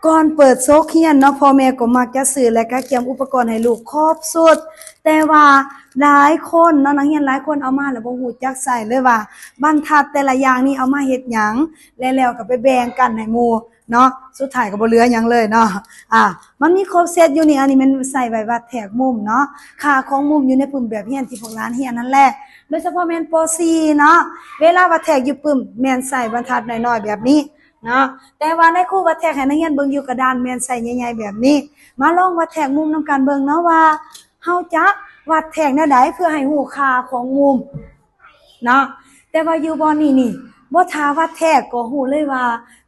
ກ່ອນເປີດສົກຮຽນເນາະ ພໍ່ແມ່ກໍມັກຈະຊື້ ແລະກະກຽມອຸປະກອນໃຫ້ລູກຄົບຊຸດ. ແຕ່ວ່າຫຼາຍຄົນເນາະ ນັກຮຽນຫຼາຍຄົນເອົາມາແລ້ວບໍ່ຮູ້ຈັກໃຊ້ເລີຍວ່າ ບັນທັດແຕ່ລະຢ່າງນີ້ເອົາມາເຮັດຫຍັງ ແລະແລ້ວກໍໄປແບ່ງກັນໃຫ້ໝູ່ເນາະ ສຸດທ້າຍກໍບໍ່ເຫຼືອຫຍັງເລີຍເນາະ. ອ່າ ມັນມີຄົບເຊັດຢູ່ນີ້ ອັນນີ້ແມ່ນໃຊ້ໄວ້ວັດແທກມຸມເນາະ. ຄ່າຂອງມຸມຢູ່ໃນປຶ້ມແບບຮຽນທີ່ພວກຫຼານຮຽນນັ້ນແຫຼະ ໂດຍສະເພາະແມ່ນ ປໍສີ່ ເນາະ. ເວລາວັດແທກຢູ່ປຶ້ມ ແມ່ນໃຊ້ບັນທັດນ້ອຍໆແບບນີ້ເນາະ. ແຕ່ວ່ານາຍຄູວັດແທກໃຫ້ນັກຮຽນເບິ່ງຢູ່ກະດານ ແມ່ນໃຊ້ໃຫຍ່ໆແບບນີ້. ມາລອງວັດແທກມຸມນຳກັນເບິ່ງເນາະ ວ່າເຮົາຈະວັດແທກແນວໃດເພື່ອໃຫ້ຮູ້ຄ່າຂອງມຸມເນາະ. ແຕ່ວ່າຢູ່ບ່ອນນີ້ນີ້ ບໍ່ຖ້າວັດແທກກໍຮູ້ເລີຍວ່າ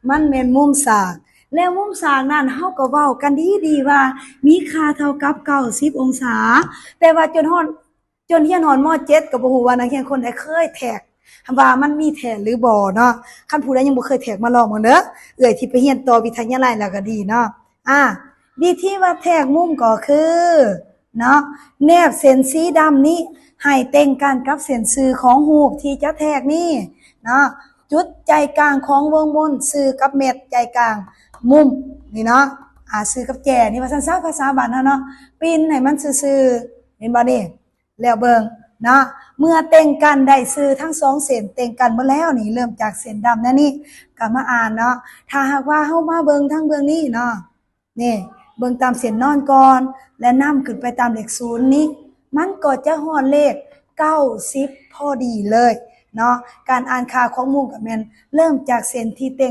ມັນແມ່ນມຸມສາກ. ແລ້ວມຸມສາກນັ້ນ ເຮົາກໍເວົ້າກັນດີໆວ່າມີຄ່າເທົ່າກັບເກົ້າສິບອົງສາ. ແຕ່ວ່າຈົນຮອດ ຈົນຮຽນຮອດ ມໍເຈັດ ກໍບໍ່ຮູ້ວ່ານັກຮຽນຄົນໃດເຄີຍແທກ ວ່າມັນມີແທ້ຫຼືບໍ່ເນາະ. ຄັນຜູ້ໃດຍັງບໍ່ເຄີຍແທກ ມາລອງເບິ່ງເດີ ເອື້ອຍທີ່ໄປຮຽນຕໍ່ວິທະຍາໄລແລ້ວກໍດີເນາະ. ອ່າ ວິທີວັດແທກມຸມກໍຄືເນາະ ແນບເສັ້ນສີດຳນີ້ໃຫ້ເຕັງກັນກັບເສັ້ນຊື່ຂອງຮູບທີ່ຈະແທກນີ້ເນາະ. ຈຸດໃຈກາງຂອງວົງມົນຊື່ກັບແມັດໃຈກາງມຸມນີ້ເນາະ. ອ່າ ຊື່ກັບແຈນີ້ວ່າຊັ້ນຊະ ພາສາບ້ານເຮົາເນາະ. ປິ່ນໃຫ້ມັນຊື່ໆ ເຫັນບໍ່ນີ້? ແລ້ວເບິ່ງເນາະ ເມື່ອເຕັງກັນໄດ້ຊື່ທັງສອງເສັ້ນ ເຕັງກັນໝົດແລ້ວນີ້ ເລີ່ມຈາກເສັ້ນດຳແນວນີ້ ກໍມາອ່ານເນາະ. ຖ້າຫາກວ່າເຮົາມາເບິ່ງທາງເບື້ອງນີ້ເນາະ ນີ້ ເບິ່ງຕາມເສັ້ນນອນກ່ອນ ແລະນຳຂຶ້ນໄປຕາມເລກສູນນີ້ ມັນກໍຈະຮອດເລກເກົ້າສິບພໍດີເລີຍເນາະ. ການອ່ານຄ່າຂອງມຸມກໍແມ່ນເລີ່ມຈາກເສັ້ນທີ່ເຕັງ